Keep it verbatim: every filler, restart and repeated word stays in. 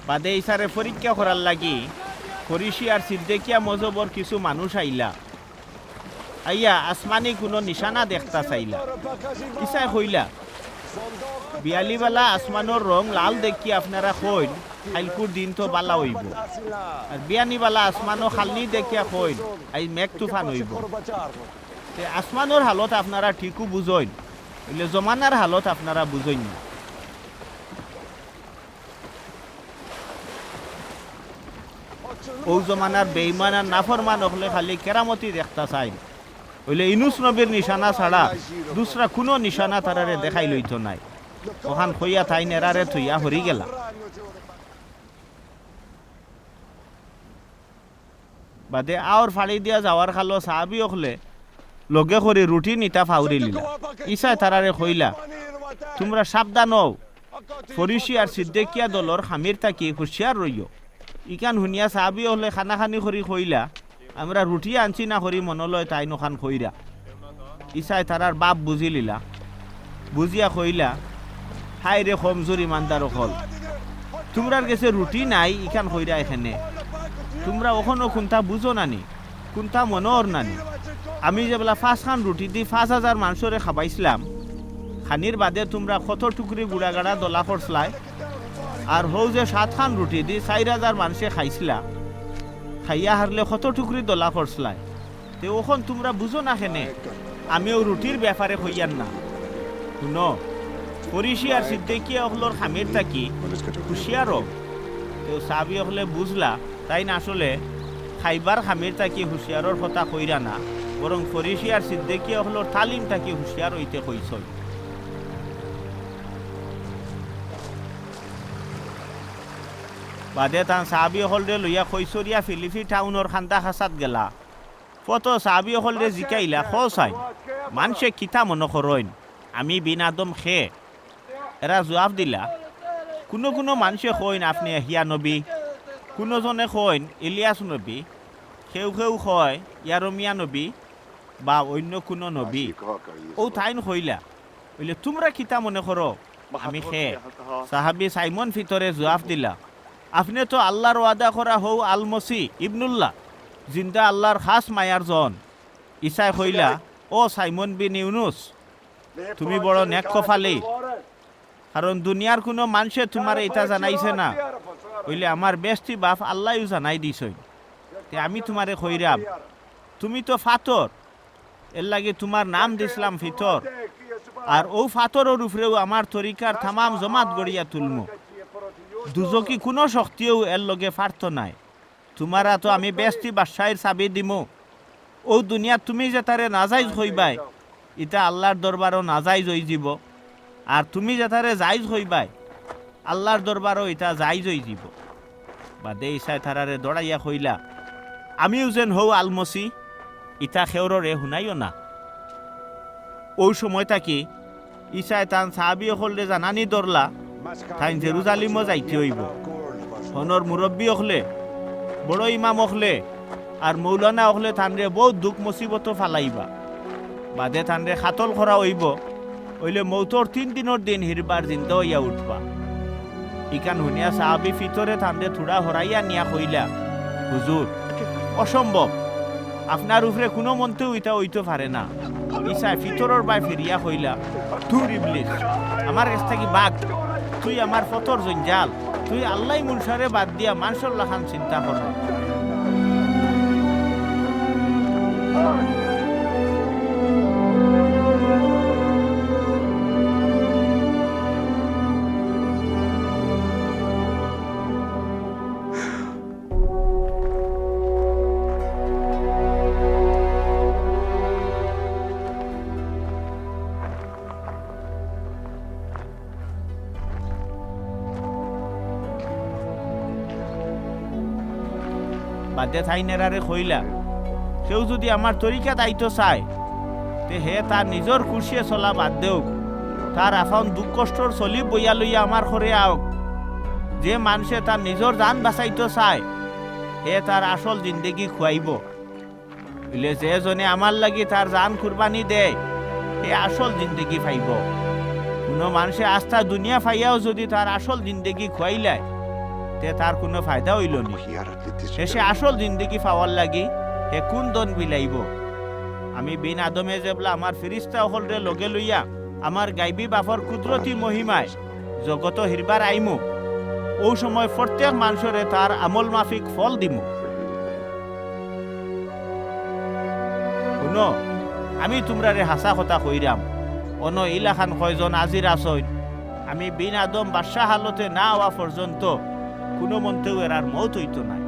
বাদে ইছারে পরীক্ষা করার লাগি ফরিসি আর সিদ্দেকিয়া মজহবর কিছু মানুষ আইলা। আইয়া আসমানি কুনু নিশানা দেখতা চাইলা। ইছায় কইলা, "বিয়ালিবালা আসমানর রং লাল দেখিয়া আপনারা কইন, কাইলকুর দিন তো বালা অইবো। আর বিয়ানিবালা আসমানো খালনি দেখিয়া কইন, আইজ মেঘ তুফান অইবো।" তে আসমানর হালত আপনারা ঠিকউ বুঝইন, অইলে জমানার হালত আপনারা বুঝইন না। অউ জমানার বেইমান আর নাফরমান অকলে খালি কেরামতি দেখতা চাইন, অইলে ইউনুস নবীর নিশানা ছাড়া দুসরা কুনু নিশানা তারারে দেখাইল অইতো নায়। অখান কইয়া তাইন এরারে থইয়া হরি গেলা। বাদে আওর ফাড়ি দিয়া যাওয়ার কালো সাহাবি অকলে লগে করি রুটি নিতা ফাউরিলিলা। ইছায় তারারে কইলা, "তুমরা সাবধান অও, ফরিসি আর সিদ্দেকিয়া দলর খামির থাকি হুঁশিয়ার রইও।" ইখান হুনিয়া সাহাবি অকলে কানাকানি করি কইলা, "আমরা রুটি আনছি না করি মনো লয় তাইন অখান কইরা।" ইছায় তারার ভাব বুঝিলিলা। বুঝিয়া কইলা, "হায়রে কমজুর ইমানদার অকল, তুমরার গেছে রুটি নাই, ইখান কইরায় কেনে? তুমরা অখনো কুন্তা বুঝো না নি, কুন্তা মনো অর না নি? আমি যেবলা পাঁচখান রুটি দি পাঁচ হাজার মানষরে খাবাইছলাম, খানির বাদে তুমরা কত টুকরি গুড়াগাড়া দলা করছলায়, আর হউ যে সাতখান রুটি দি চাইর হাজার মানষে খাইছলা, খাইয়া হারলে কত টুকরি দলা করছলায়।" তে অখন তুমরা বুঝো না কেনে? আমি অউ রুটির ব্যাপারে কইয়ার না। হুনো, ফরিসি আর সিদ্দেকিয়া অকলর খামির থাকি হুঁশিয়ার অও। তেউ সাহাবি অকলে বুঝলা, তাইন আসলে খাইবার খামির থাকি হুঁশিয়ারর কথা কইরা না, বরং ফরিসি আর সিদ্দেকিয়া অকলর তালিম থাকি হুঁশিয়ার অইতে কইছইন। বাদে তান সাহাবি অকলরে লইয়া কইছরিয়া ফিলিপি টাউনর কান্দা কাছাত গেলা। পথো সাহাবি অকলরে জিকাইলা, "কও চাইন, মানষে কিতা মনো করইন? আমি বিন আদম খে?" এরা জুয়াপ দিলা, "কুনু কুনু মানষে কইন আপনে ইয়াহিয়া নবী, কুনু জনে কইন ইলিয়াস নবী, কেউ কেউ কয় ইয়ারমিয়া নবী বা অইন্য কুনু নবী।" অউ তাইন কইলা, "অইলে তুমরা কিতা মনো করো আমি খে?" সাহাবি সাইমন পিতরে জুয়াপ দিলা, "আপনে তো আল্লার ওয়াদা করা হউ আল মসি ইবনুল্লাহ, জিন্দা আল্লার খাছ মায়ার জন।" ইছায় কইলা, "ও সাইমন বিন ইউনুস, তুমি বড় নেক কপালি, কারণ দুনিয়ার কুনু মানষে তুমারে ইতা জানাইছে না, অইলে আমার বেহেস্তি বাপ আল্লায়উ জানাই দিছইন। তে আমি তুমারে কইরাম, তুমি তো ফাতর, এরলাগি তুমার নাম দিছলাম ফিতর। আর অউ ফাতরর উপরেউ আমার তরিকার তামাম জমাত গড়িয়া তুলমু। দুজকি কুনু শক্তিয়েউ এর লগে পারতো নায়। তুমার আতো আমি বেহেস্তি বাদশাইর চাবি দিমু। অউ দুনিয়াত তুমি যেতারে নাজাইজ কইবায়, ইতা আল্লার দরবারও নাজাইজ অইযিবো। আর তুমি যেতারে জাইজ কইবায়, আল্লার দরবারও ইতা জাইজ অইযিবো।" বাদে ইছায় তারারে দড়াইয়া কইলা, "আমিউ যেন হউ আল মসি, ইতা কেউররে হুনাইও না।" অউ সময় থাকি ইছায় তান সাহাবি অকলরে জানানি ধরলা, তাইন জেরুজালিমো যাইতে অইবো। হনর মুরব্বি অকলে, বড় ইমাম অকলে, আর মৌলানা অকলে তানরে বউত দুখ মুসিবতো ফালাইবা। বাদে তানরে কাতল করা অইবো, অইলে মউতর তিন দিনর দিন হিরবার জিন্দা অইয়া উঠবা। ইখান হুনিয়া সাহাবি ফিতরে তানরে থুড়া হরাইয়া নিয়া কইলা, "হুজুর, অসম্ভব, আপনার উপরে কুনু মন্তেউ ইতা অইতো পারে না।" ইছায় ফিতরর বায় ফিরিয়া কইলা, "ধুর ইবলিস, আমার গেছ থাকি ভাগ, তুই আমার পথর জঞ্জাল, তুই আল্লায় মুনষরে বাদ দিয়া মানষর লাখান চিন্তা করো।" বাদে তাইন এরারে কইলা, "কেউ যুদি আমার তরিকাত আইতো চায়, তে হে তার নিজর খুশিয়ে চলা বাদ দেউক, তার আফন দুখ কষ্টর সলিব বইয়া লইয়া আমার ঘরে আউক। যে মানষে তার নিজর জান বাচাইতো চায়, হে তার আসল জিন্দেগি খুয়াইবো।" অইলে যে জনে আমার লাগি তার জান কুরবানি দেয়, হে আসল জিন্দেগি পাইবো। কুনু মানষে আস্তা দুনিয়া পাইয়াও যুদি তার আসল জিন্দেগি খুয়াইলায়, তে তার কুনু ফায়দা অইলো নি। হে সে আসল জিন্দেগি পাওয়ার লাগি হে কুন ধন বিলাইবো? আমি বিন আদমে যেবলা আমার ফিরিস্তা অকলরে লগে লইয়া আমার গাইবি বাপর কুদরতি মহিমায় জগতো হিরবার আইমু, অউ সময় প্রত্যেক মানষরে তার আমল মাফিক ফল দিমু। হুনো, আমি তুমরারে হাছা কথা কইরাম, অনো ইলাখান কয়জন আজির আছইন, আমি বিন আদম বাদশা হালতে না অওয়া পর্যন্ত কুনু মন্তেউ এরার মউত অইতো নায়।